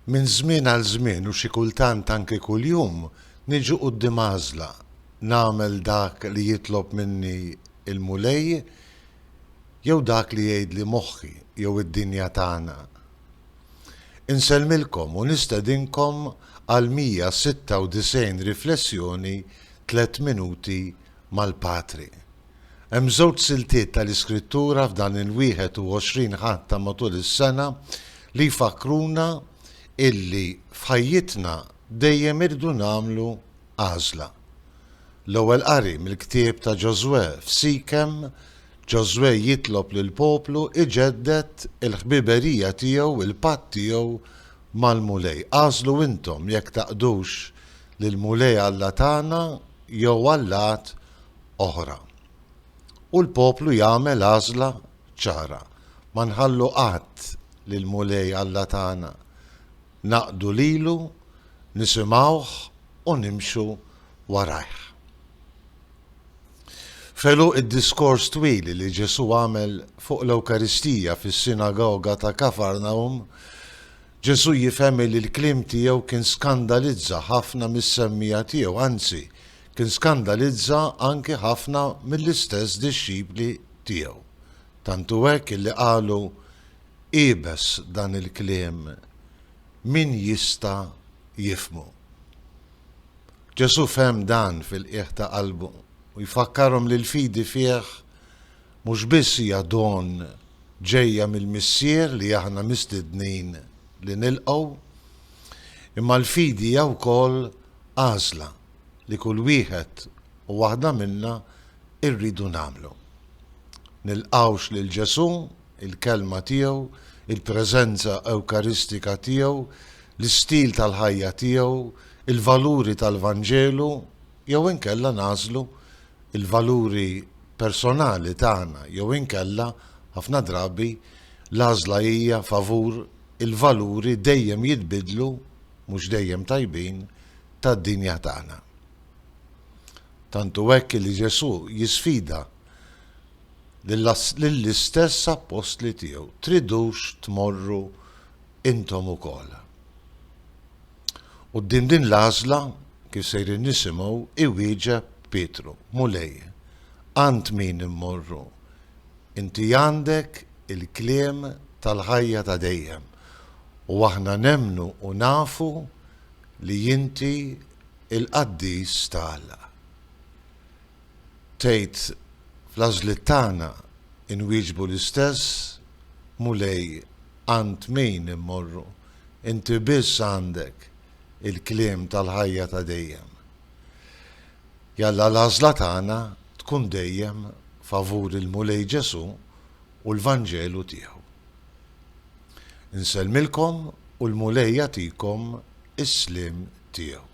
Minn żmien għal żmien u xi kultant anki kuljum niġu quddiem għażla, nagħmel dak li jitlob minni l-Mulej jew dak li jgħidli moħħi jew id-dinja tagħna. Insellmilkom u nistedinkom għal 196 riflessjoni Tlett Minuti mal-Patri. Hemm żewġ siltiet tal-Iskrittura f'dan il-21 Ħadd ta' matul is-sena li jfakkruna illi f'ħajjitna dejjem irridu nagħmlu għażla. L-ewwel qari mill-ktieb ta' Ġożwè f'Sikem, Ġożwè jitlob lill-poplu iġedded il-ħbiberija tiegħu, il-patt tiegħu mal-Mulej. Agħżlu intom jekk taqdux lill-Mulej Alla tagħna jew allat oħra. U l-poplu jagħmel għażla ċara, ma nħallu qatt lill-Mulej Alla tagħna, naqdu lilu, nisimgħuh u nimxu warajh. F'għeluq id-diskors twil li Ġesù għamel fuq l-Ewkaristija fis-sinagoga ta' Kafarnahum, Ġesù jifhem li l-kliem tiegħu kien skandalizza ħafna mis-semmiegħa tiegħu, anzi, kien skandalizza anki ħafna mill-istess dixxipli tiegħu. Tant hu hekk illi qalu, Iebes dan il-kliem, min jista' jifhmu? Ġesù fehem dan fil-qiegħ ta' qalbu u jfakkarhom li l-fidi fih mhux biss hija don ġejja mill-Missier li aħna mistednin li nilqgħu, imma l-fidi hija wkoll għażla li kull wieħed u waħda minna rridu nagħmlu. Nilqgħux lil Ġesù, il-kelma tiegħu, il-preżenza Ewkaristika tiegħu, l-istil tal-ħajja tiegħu, il-valuri tal-Vanġelu jew inkella nagħżlu l-valuri personali tagħna jew inkella, ħafna drabi, l-għażla hija favur il-valuri dejjem jitbiddlu, mhux dejjem tajbin, tad-dinja tagħna. Tant hu hekk li Ġesù jisfida lill-istess appostli tiegħu, Tridux tmorru intom ukoll? Quddiem din l-għażla, kif sejrin nisimgħu, iwieġeb Pietru, Mulej, għand min immorru? Inti għandek il-kliem tal-ħajja ta' dejjem, u aħna nemmnu u nafu li inti l-Qaddis ta' Alla. Tgħid fl-għażliet tagħna inwieġbu l-istess, Mulej, għand min immorru? Inti biss għandek il-kliem tal-ħajja ta' dejjem. Jalla l-għażla tagħna tkun dejjem favur il-Mulej Ġesù u l-Vanġelu tiegħu. Insellmilkom u l-Mulej jagħtikom is-sliem tiegħu.